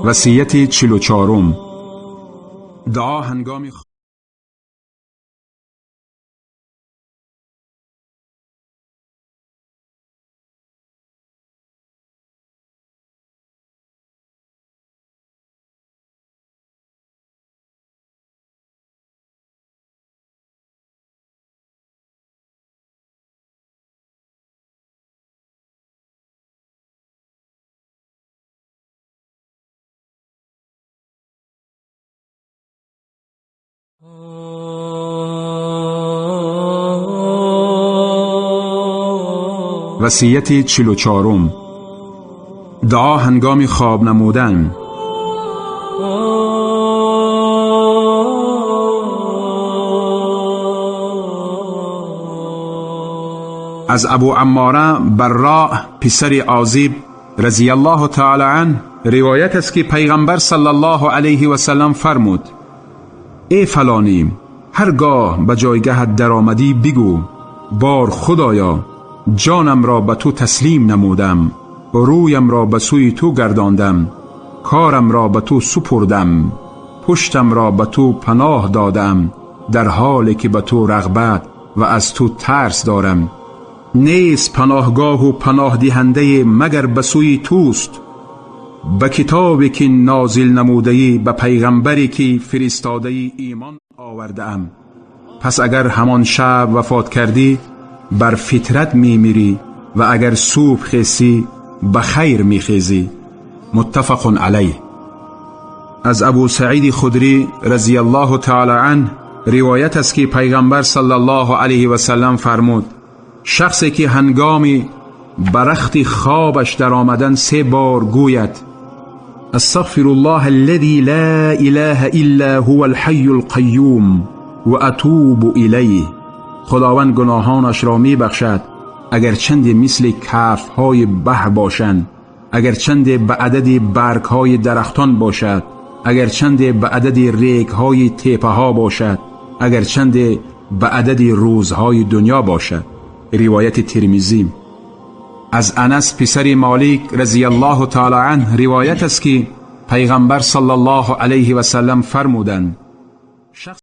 Васияти 44. Дуо ҳангоми васияти 44. Дуо ҳангоми хоб намудан. Аз Абу Аммора Барроъ писари Озиб رضی الله تعالی عنه ривоят аст, ки пайғамбар саллаллоҳу алайҳи васаллам фармуд: эй фалонӣ, ҳар гоҳ ба ҷойгаҳат даромадӣ бигӯ: бор Худоё, ҷонамро ба ту таслим намудам, рӯямро ба сӯи ту гардондам, корамро ба ту супурдам, пуштамро ба ту паноҳ додам, дар ҳоле ки ба ту рағбат ва аз ту тарс дорам. Нест паноҳгоҳу паноҳдиҳандае магар ба сӯи туст. Ба китобе ки нозил намудаӣ, ба пайғамбаре ки фиристодаӣ имон овардаам. Пас агар ҳамон шаб вафот кардӣ, бар фитрат мемирӣ ва агар субҳ хезӣ, ба хайр мехезӣ. Муттафақун алайҳ. Аз Абу Саиди Худрӣ разияллоҳу таъала анҳ ривоят аст, ки пайғамбар саллаллоҳу алайҳи васаллам фармуд: шахсе ки ҳангоми ба рахти хобаш даромадан се бор гӯяд: استغفر الله الذي لا إله إلا هو الحي القيوم وأتوب إليه، خداوند گناهانش را میبخشد، اگر چند مثل کفهای بحر باشند، اگر چند به عدد برگهای درختان باشد، اگر چند به عدد ریگهای تپه ها باشد، اگر چند به عدد روزهای دنیا باشد. روایت ترمذی. از انس پسر مالک رضی الله تعالی عنه روایت است که پیغمبر صلی الله علیه و سلم فرمودند: